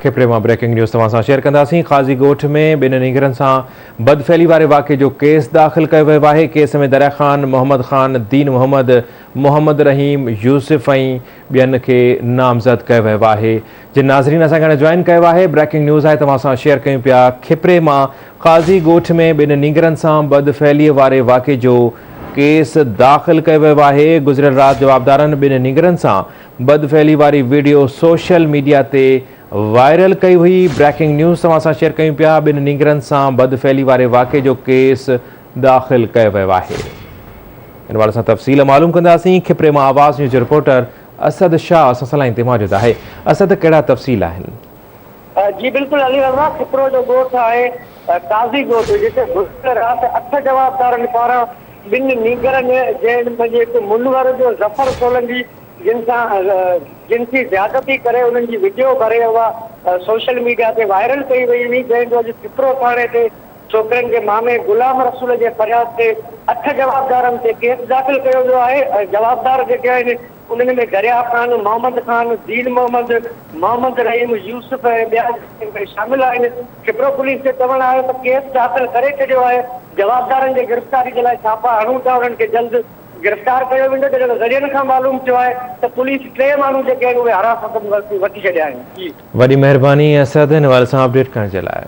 کپري مان breaking news توهان سان شيئر ڪنداسين، قاضي ڳوٺ ۾ ٻن نينگرن سان بدفعلي واري واقعي جو ڪيس داخل ڪيو ويو آهي، ڪيس ۾ دريا خان، محمد خان، دين محمد، محمد رحيم، يوسف ۽ ٻين کي نامزد ڪيو ويو آهي. جن ناظرين اسان کي هاڻي جوائن ڪيو آهي بريڪنگ نيوز آهي توهان سان شيئر ڪيون پيا کپري مان قاضي ڳوٺ ۾ ٻن نينگرن سان بدفعلي واري واقعي جو ڪيس داخل ڪيو ويو آهي، گذريل رات جوابدارن ٻن نينگرن سان بدفعلي واري وڊيو سوشل ميڊيا تي وائرل ڪئي هئي، بريڪنگ نيوز توهان سان شيئر ڪيون پيا، ٻن نينگرن سان بدفعلي واري واقعي جو ڪيس داخل ڪيو ويو آهي. ان حوالي سان تفصيل معلوم ڪنداسين، کپري مان آواز نيوز جو رپورٽر اسد شاهه اسان سان لائين تي موجود آهي، اسد ڪهڙا تفصيل آهن؟ جي بلڪل علي رضا کپرو جو ڳوٺ آهي قاضي ڳوٺ جتي گذريل رات اٺ جوابدارن پاران ٻن نينگرن جنهن منجهه هڪ منور ٻيو ظفر سولنگي جن سان جنسي زيادتي ڪري انهن جي وڊيو ڀري اها سوشل ميڊيا تي وائرل ڪئي وئي هئي جنهن جو اڄ کپرو ٿاڻي تي ڇوڪرين جي مامي غلام رسول جي فرياد تي اٺ جوابدارن تي ڪيس داخل ڪيو ويو آهي ۽ جوابدار جيڪي آهن انهن ۾ دريا خان، محمد خان، دين محمد، محمد رحيم، يوسف ۽ ٻيا شامل آهن. کپرو پوليس جو چوڻ آهي ته ڪيس داخل ڪري ڇڏيو آهي، جوابدارن جي گرفتاري جي لاء ڇاپا هڻون ٿا، انهن کي جلد گرفتار ڪيو ويندو، جڏهن ته ذريعن کان معلوم ٿيو آهي ته پوليس ٽي ماڻهو جيڪي آهن اهي حراست ۾ وٺي ڇڏيا آهن. جي. وڏي مهرباني اسد ان حوالي سان اپڊيٽ ڪرڻ جي لاء.